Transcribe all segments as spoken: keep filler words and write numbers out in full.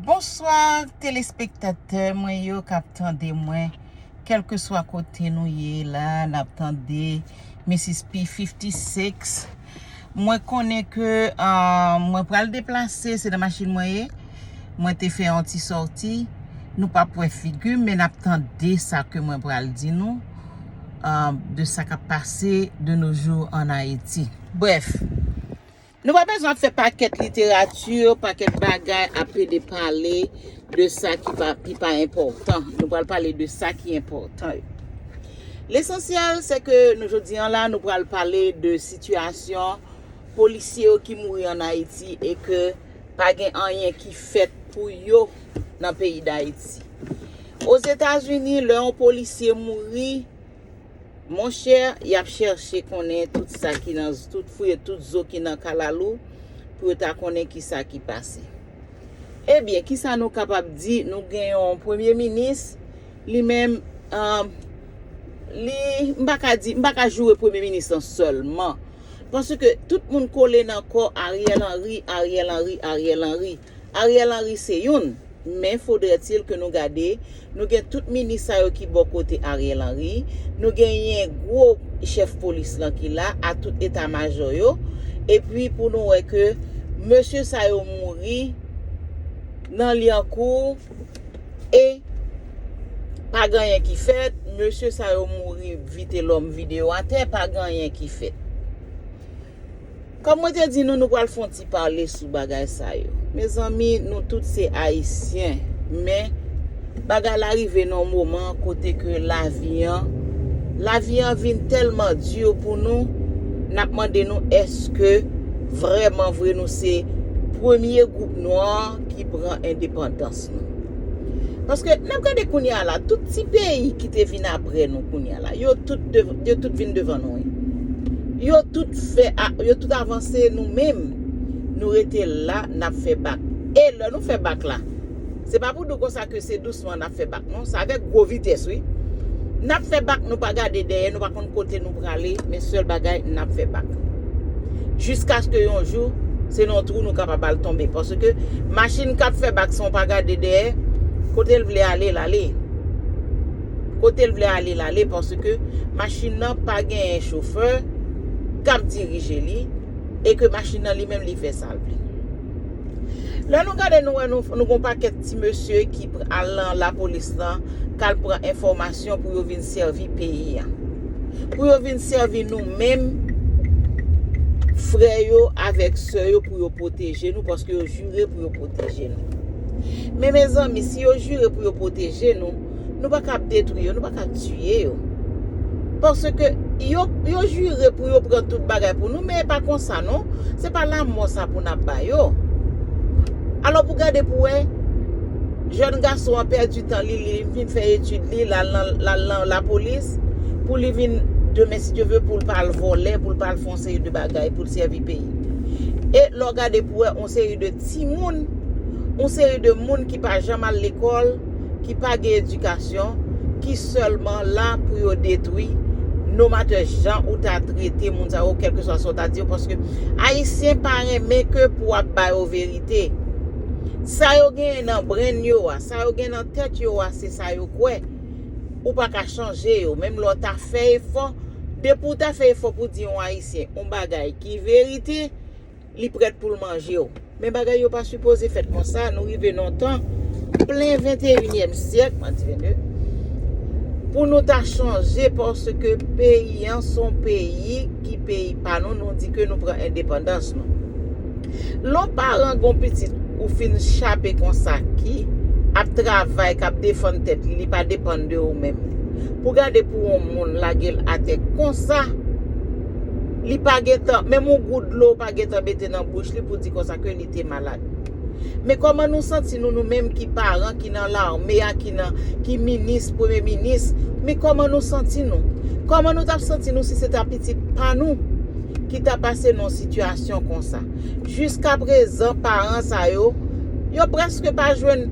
Bonswa, telespektatè mwen yo k ap tande mwen, kèlkeswa kote nou ye la, n ap tande Misis P fifty six. Mwen konnen ke, ah, mwen pral deplase, se nan machin mwen ye. Mwen te fè yon ti sòti. Nou p ap wè figi m, men n ap tande sa ke mwen pral di nou, ah, de sa k ap pase de nos jours en Haïti. Brèf, nou pa bezwen ap fè pakèt literati, pakèt bagay ap pede pale de sa ki pa, ki pa enpòtan. Nou pral pale de sa ki enpòtan yo. Lesansyèl, se ke nou jodi an la, nou pral pale de sitiyasyon polisye yo ki mouri an Ayiti e ke pa gen anyen ki fèt pou yo nan peyi Dayiti. Ozetazini, lè yon polisye mouri, monchè, y ap chèche konnen tout sa ki nan, tout fouye, tout zo ki nan kalalou pou yo ta konnen ki sa ki pase. Ebyen, ki sa nou kapab di? Nou gen yon premye minis, li menm, ah, li, m pa ka di, m pa ka joure premye minis lan sèlman. Paske tout moun kole nan kò Ariel Henry, Ariel Henry, Ariel Henry. Ariel Henry se youn, men fodrètil ke nou gade, nou gen tout minis sa yo ki bò kote Ariel Henry, nou genyen gwo chèf polis lan ki la, a tout eta majò yo, epi pou nou wè ke mesye sa yo mouri nan Lyankou, e pa gen anyen ki fèt, mesye sa yo mouri vitelòm vide yo atè, pa gen anyen ki fèt. Kòm mwen te di nou, nou pral fè yon ti pale sou bagay sa yo. Mezanmi, nou tout se Ayisyen, men bagay la rive nan yon moman kote ke lavi an, lavi an vin tèlman di pou nou, n ap mande nou èske vrèman vre nou se premye gwoup nwa ki pran endepandans nou. Paske n ap gade kounye a la, tout ti peyi ki te vin apre nou kounye a la, yo tout, dev- yo tout vin devan nou, wi. Yo tout fè, a- yo tout avanse, nou menm, nou rete la, n ap fè bak. E lè nou fè bak la, se pa pou di w konsa ke se dousman n ap fè bak, non, se avèk gwo vitès, wi. N ap fè bak, nou pa gade dèyè, nou pa konn kote nou prale, men sèl bagay, n ap fè bak. Jiskaske yon jou, se nan yon twou nou kapab al tonbe. Paske machin k ap fè bak san w pa gade dèyè, kote l vle ale, l ale. Kote l vle ale, l ale, paske machin nan pa genyen chofè k ap dirije li, e ke machin nan li menm li fè sa l vle. Lè nou gade, nou wè nou, nou gon pakèt ti mesye ki pr- al nan lapolis lan, k al pran enfòmasyon pou yo vin sèvi peyi a. Pou yo vin sèvi nou menm, frè yo avèk sè yo, pou yo pwoteje nou, paske yo jire pou yo pwoteje nou. Men mezanmi, si yo jire pou yo pwoteje nou, nou pa ka ap detwi yo, nou pa ka ap tiye yo. Paske yo, yo jire pou yo pran tout bagay pou nou, men e pa konsa non. Se pa lanmò sa pou n ap ba yo. Alò pou gade pou wè, jèn gason an pèdi tan li, li vin fè etid li, l al nan, l al nan lapolis, pou li vin, demen si Dye vle, pou l pa al vòlè, pou l pa al fè yon seri de bagay, pou l sèvi peyi. E lè w gade pou wè, yon seri de timoun, yon seri de moun ki pa janm al lekòl, ki pa gen edikasyon, ki sèlman la pou yo detwi, no matter jan ou ta trete moun sa yo, kèlkeswa sa w ta di yo, paske Ayisyen pa renmen ke pou w ap ba yo verite. Sa yo genyen nan brenn yo a, sa yo gen nan tèt yo a, se sa yo kwè. Ou pa ka chanje yo. Menm lè w ta fè efò, depi w ta fè efò pou di yon Ayisyen yon bagay ki verite, li prèt pou l manje w. Men bagay yo pa sipoze fèt konsa. Nou rive nan yon tan plen venteyinyèm syèk, m a di vennde, pou nou ta chanje, paske peyi an se yon peyi ki peyi pa nou, nou di ke nou pran endepandans nou. Lè yon paran gon pitit ou fin chape konsa ki ap travay, k ap defann tèt li, li pa depann de ou menm. Pou gade pou yon moun lage l atè konsa, li pa gentan, menm yon gout dlo pa gentan mete nan bouch li pou di konsa ke li te malad. Men kòman nou santi nou, nou menm ki paran, ki nan lame a, ki nan, ki minis, premye minis, men kòman nou santi nou? Kòman nou t ap santi nou si se ta pitit pa nou ki ta pase nan yon sitiyasyon konsa? Jiskaprezan, paran sa yo, yo prèske pa jwenn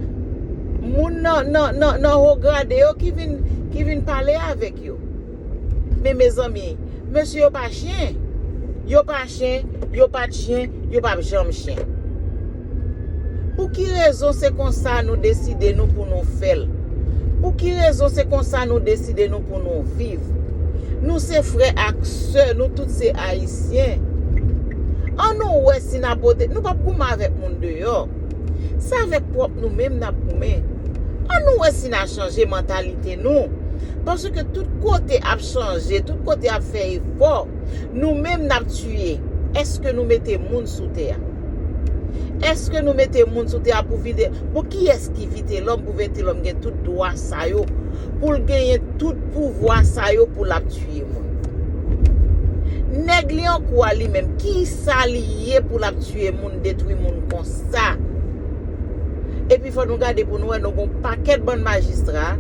moun nan, nan, nan, nan wo grade yo ki vin, ki vin pale avèk yo. Men mezanmi, mesye yo pa chen. Yo pa chen, yo pa t chen, yo p ap janm chen. Pou ki rezon se konsa nou deside nou pou nou fè l? Pou ki rezon se konsa nou deside nou pou nou viv? Nou se frè ak sè, nou tout se Ayisyen. Ann nou wè si n a pote, nou p ap goumen avèk moun deyò. Se avèk pwòp nou menm n ap goumen. Ann nou wè si n a chanje mantalite nou. Paske tout kote ap chanje, tout kote ap fè efò. Nou menm n ap tiye. Èske nou mete moun sou tè a? Èske nou mete moun sou tè a pou vitelòm? Bon, kiyès ki vitelòm pou vitelòm gen tout dwa sa yo? Pou l genyen tout pouvwa sa yo pou l ap tiye moun? Nèg li an kou a li menm, kisa li ye pou l ap tiye moun, detwi moun konsa? Epi fò nou gade pou nou wè, nou gon pakèt bann majistra,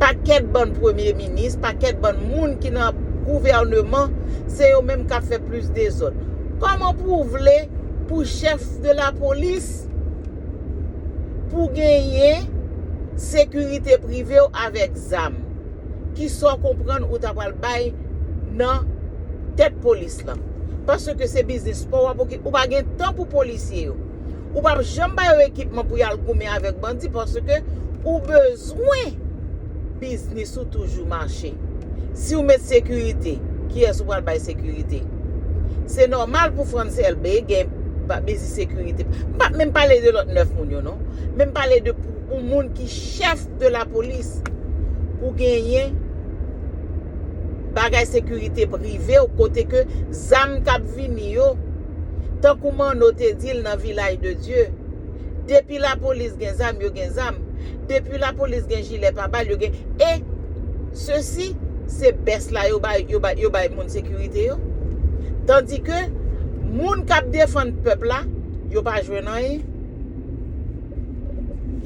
pakèt bann premye minis, pakèt bann moun ki nan gouvèneman, se yo menm k ap fè plis dezòd. Kòman pou w vle pou chèf de lapolis pou genyen sekirite prive w avèk zam? Kisa w konprann ou ta pral bay nan tèt polis lan? Paske se biznis pa w ap okipe, ou pa gen tan pou polisye yo. Ou p ap janm ba yo ekipman pou y al goumen avèk bandi paske ou bezwen biznis ou toujou mache. Si w met sekirite, kiyès ou pral bay sekirite? Se nòmal pou Frantz Elbé gen ba- biznis sekirite. M p ap menm pale de lòt nèf moun yo, non. Men m pale de pou yon moun ki chèf de lapolis pou genyen bagay sekirite prive w kote ke zam k ap vini yo, tankou Manno te di l nan Vilaj de Dye, depi lapolis gen zam, yo gen zam. Depi lapolis gen jilè pa bal, yo gen. E sesi, se bès la yo bay, yo bay, yo bay moun sekirite yo. Tandike moun k ap defann pèp la, yo pa jwenn anyen.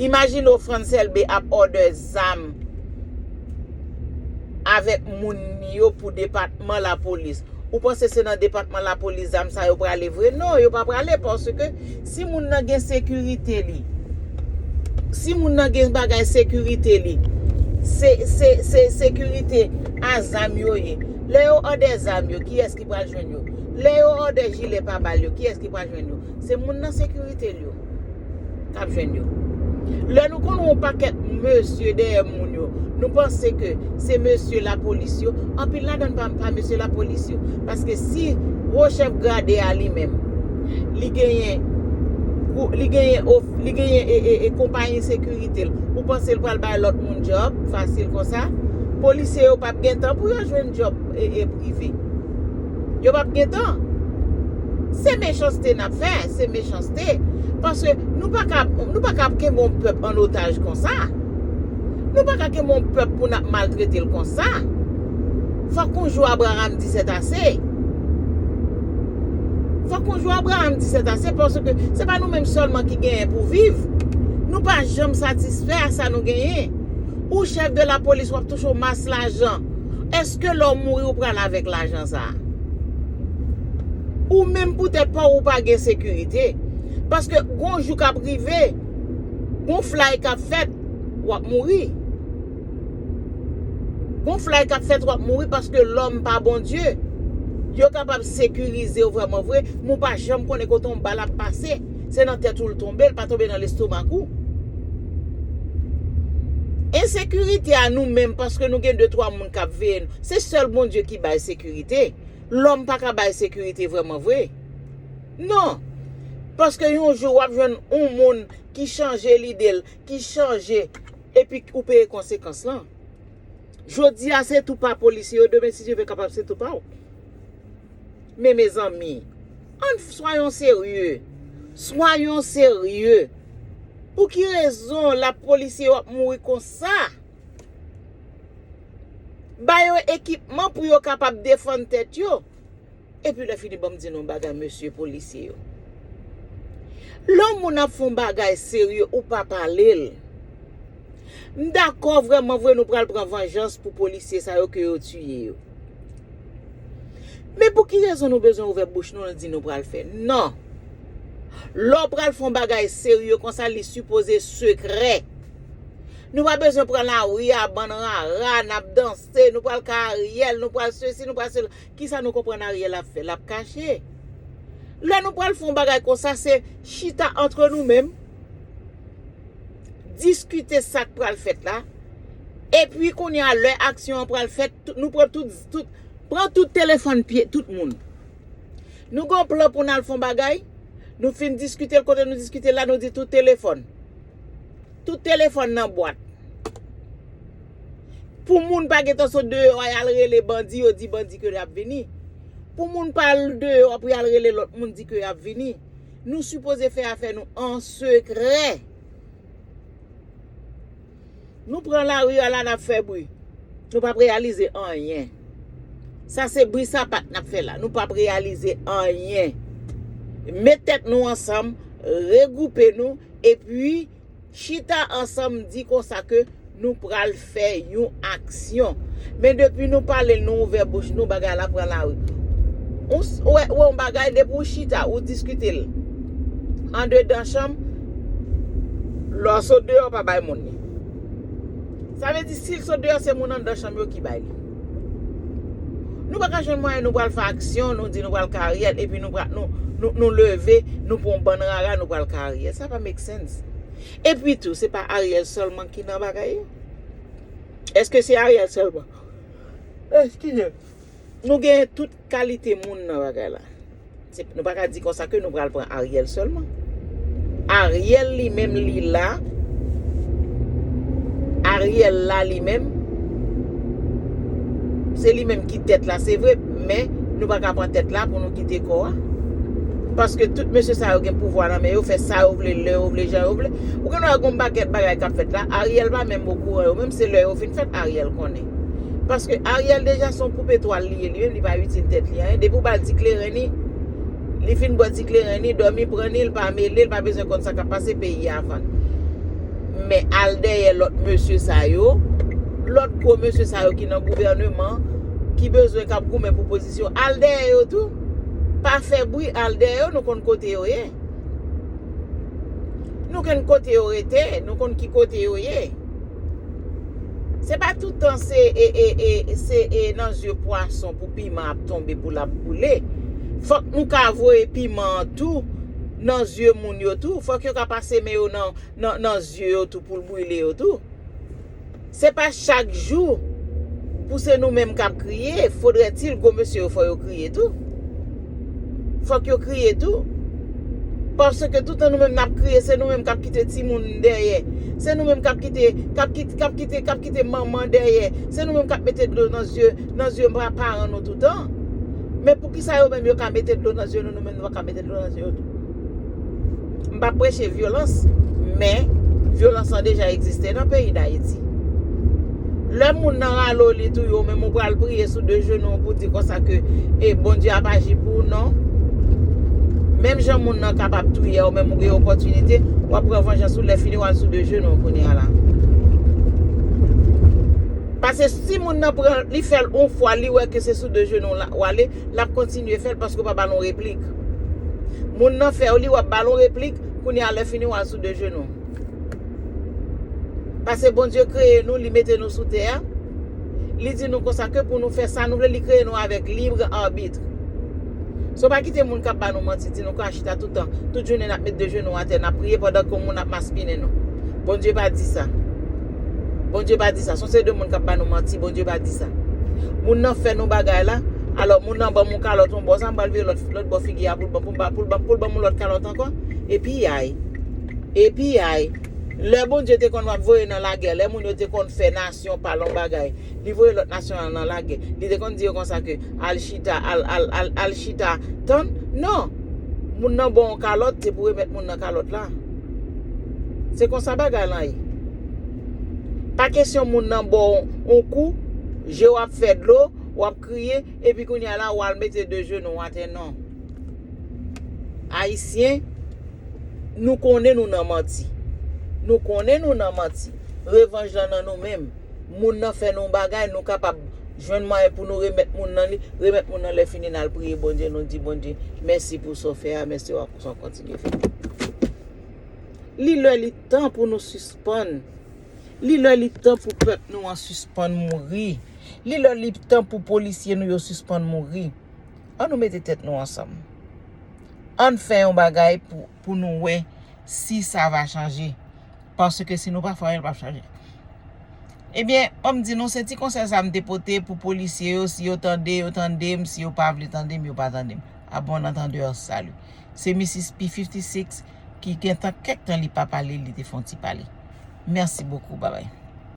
Imajine w Frantz Elbé ap òdè zam avèk moun li yo pou depatman lapolis. Ou panse se nan depatman lapolis zam sa yo prale vre? Non, yo pa prale paske si moun nan gen sekirite li, si moun nan gen bagay sekirite li, se, se, se sekirite a zam yo ye. Lè yo òdè zam yo, kiyès ki pral jwenn yo? Lè yo òdè jilè pa bal yo, kiyès ki pral jwenn yo? Se moun nan sekirite l yo k ap jwenn yo. Lè nou konn yon pakèt mesye dèyè moun yo, nou panse ke se mesye lapolis yo, anpil ladan pa, pa mesye lapolis yo. Paske si wo chèf grade a li menm, li genyen, li genyen, li genyen e, e, e konpayi sekirite l, ou panse l pral bay lòt moun djòb fasil konsa? Polisye yo p ap gen tan pou yo jwenn djòb e, e prive. Yo p ap gen tan. Se mechanste n ap fè, se mechanste. Paske nou pa ka, nou pa ka kenbe yon pèp an otaj konsa. Nou pa ka kenbe yon pèp pou n ap maltrete l konsa. Fòk yon jou Abraram di sètase. Fòk yon jou Abraram di sètase, paske se pa nou menm sèlman ki genyen pou viv. Nou pa janm satisfè a sa nou genyen. Ou chèf de lapolis, w ap touche yon mas lajan. Èske lè w mouri, ou pral avèk lajan sa a? Ou menm pou tèt pa w, ou pa gen sekirite. Paske gon jou k ap rive, gon flay k ap fèt, w ap mouri. Gon flay k ap fèt, w ap mouri paske lòm pa Bondye. Yo kapab sekirize w vrèman vre, men w pa janm konnen kote yon bal ap pase. Se nan tèt ou l tonbe, l pa tonbe nan lestomak ou. Ensekirite a nou menm, paske nou gen de twa moun k ap veye nou. Se sèl Bondye ki bay sekirite. Lòm pa ka bay sekirite vrèman vre. Non. Paske yon jou w ap jwenn yon moun ki chanje lide l, ki chanje, epi ou peye konsekans lan. Jodi a se tou pa polisye yo, demen si Dye vle kapab se tou pa w. Men mezanmi, ann soyons sérieux. Soyons sérieux. Pou ki rezon lapolisye yo ap mouri konsa? Ba yo ekipman pou yo kapab defann tèt yo. Epi lè fini, ban m di nou yon bagay, mesye polisye yo. Lè yon moun ap fè yon bagay serye, ou pa pale l. M dakò vrèman vre nou pral pran vanjans pou polisye sa yo ke yo tiye yo. Men pou ki rezon nou bezwen ouvè bouch nou, nou di nou pral fè? Non. Lè w pral fè yon bagay serye konsa, li sipoze sekrè. Nou pa bezwen pran lari a, bann rara, n ap danse, nou pral ka Ariel, nou pral sesi, nou pral sela. Kisa nou konprann Ariel ap fè? L ap kache. Lè nou pral fè yon bagay konsa, se chita antre nou menm. diskite sa k pral fèt la. Epi kounye a, lè aksyon an pral fèt, tout, nou pran tout, tout, pran tout telefòn pye tout moun. Nou gen yon plan pou n al fè yon bagay. Nou fin diskite l, kote nou diskite l la, nou di tout telefòn. Tout telefòn nan bwat. Pou moun pa gentan sot deyò a, y al rele bandi, yo di bandi ke y ap vini. Pou moun pa al deyò pou y al rele lòt moun, di ke y ap vini. Nou sipoze fè afè nou an sekrè. Nou pran lari a la, n ap fè bri. Nou p ap reyalize anyen. Sa se bri sapat n ap fè la. Nou p ap reyalize anyen. Met tèt nou ansanm, regwoupe nou, epi chita ansanm, di konsa ke nou pral fè yon aksyon. Men depi nou pale l, nou ouvè bouch nou, bagay la pran lari. Ou s- ou wè, ou wè yon bagay, depi ou chita, ou diskite l andedan chanm, lè w sot deyò, pa bay moun li. Sa vle di, si l sot deyò, se moun anndan chanm yo ki bay li. Nou pa ka jwenn mwayen nou pral fè aksyon, nou di nou pral karyè, epi nou pral, nou, nou, nou leve, nou pran yon bann rara, nou pral karyè. Sa pa make sense. Epi tou, se pa Ariel sèlman ki nan bagay yo. Èske se Ariel sèlman? Eskize. Nou gen tout kalite moun nan bagay la. Se- Nou pa ka di konsa ke nou pral pran Ariel sèlman. Ariel li menm li la. Ariel la li menm. Se li menm ki tèt la, se vre, men nou pa ka pran tèt la pou nou kite kò a. Paske tout mesye sa yo gen pouvwa nan men yo, fè sa yo vle, lè yo vle, jan yo vle. Ou gen dwa gen yon pakèt bagay k ap fèt la, Ariel pa menm okouran yo, menm se lè yo fin fèt, Ariel konnen. Paske Ariel deja se yon poupe twal li ye, li menm li pa itil tèt li anyen. Depi w ba l ti kleren li, li fin bwè ti kleren li, dòmi pran li, li pa mele, li pa bezwen konn sa k ap pase, peyi a vann. Men al dèyè lòt mesye sa yo, lòt gwo mesye sa yo ki nan gouvèneman, ki bezwen k ap goumen pou pozisyon, al dèyè yo tou. Pa fè bri, al dèyè yo, nou konn kote yo ye. Nou konn kote yo rete, nou konn ki kote yo ye. Se pa tout tan se e, e, e, se e nan zye pwason pou piman ap tonbe pou l ap boule. Fòk nou ka voye piman an tou nan zye moun yo tou. Fòk yo ka pase men yo nan, nan, nan zye yo tou pou l brile yo tou. Se pa chak jou pou se nou menm k ap kriye. Fodrètil gwo mesye yo fò yo kriye tou. Fòk yo kriye tou. Paske toutan nou menm n ap kriye, se nou menm k ap kite timoun dèyè. Se nou menm k ap kite, k ap kite, k ap kite, k ap kite manman dèyè. Se nou menm k ap mete dlo nan zye, nan zye pa- paran nou toutan. Men poukisa yo menm yo ka mete dlo nan zye nou, nou menm nou pa ka mete dlo nan zye yo tou? M p ap preche vyolans, men vyolans lan deja egziste nan peyi Dayiti. Lè moun nan rale w, li touye w, menm ou pral priye sou de jenou w pou di konsa ke, e, Bondye ap aji pou ou, non. Menm jan moun nan kapab touye w, menm ou gen opòtinite, w ap pran vanjans ou, lè fini w al sou de jenou w kounye a la. Paske si moun nan pran, li fè l yon fwa, li wè ke se sou de jenou w la- w ale, l ap kontinye fè l paske w pa ba l yon replik. Moun nan fè w li, w ap ba l yon replik, kounye a lè fini w al sou de jenou. Paske Bondye kreye nou, li mete nou sou tè a. Li di nou konsa ke pou nou fè sa nou vle, li kreye nou avèk lib abit. So pa kite moun k ap ba nou manti, di nou ka chita tout tan, tout jounen n ap met de jenou atè, n ap priye pandan ke moun ap maspinen nou. Bondye pa di sa. Bondye pa di sa. Se yon seri de moun k ap ba nou manti, Bondye pa di sa. Moun nan fè nou bagay la, alò moun nan ban m yon kalòt yon bò, sa m pral vire lòt, lòt bò figi a pou l ban, pou l ban, pou l ban, pou l ban m yon lòt kalòt ankò. Epi ay. Epi ay. Lè Bondye te konn ap voye nan lagè, lè moun yo te konn fè nasyon pa l yon bagay, li voye lòt nasyon an nan lagè. Li te konn di yo konsa ke al chita, al, al, al, al chita, tann. Non. Moun nan ba w yon kalòt, se pou remèt moun nan kalòt la. Se konsa bagay lan ye. Pa kesyon moun nan ba w yon kou, je w ap fè dlo, w ap kriye, epi kounye a la, w al mete de jenou w atè, non. Ayisyen, nou konnen nou nan manti. Nou konnen nou nan manti. Revanj lan nan nou menm. Moun nan fè nou yon bagay, nou kapab jwenn mwayen pou nou remèt moun nan li, remèt moun nan, lè fini n al priye Bondye, nou di Bondye mèsi pou sa w fè a, mèsi pou sa w kontinye fè. Li lè li tan pou nou sispann. Li lè li tan pou pèp nou an sispann mouri. Li lè li tan pou polisye nou yo sispann mouri. Ann nou mete tèt nou ansanm. Ann fè yon bagay pou, pou nou wè si sa va chanje. Paske si nou pa fè anyen, l p ap chanje. Ebyen, ban m di nou, se ti konsèy sa m te pote pou polisye yo, si yo tande, yo tande m, si yo pa vle tande m, yo pa tande m. A bon antandè, salut. Se Misis P fifty six ki gentan kèk tan li pa pale, li te fè yon ti pale. Mèsi bokou, babay.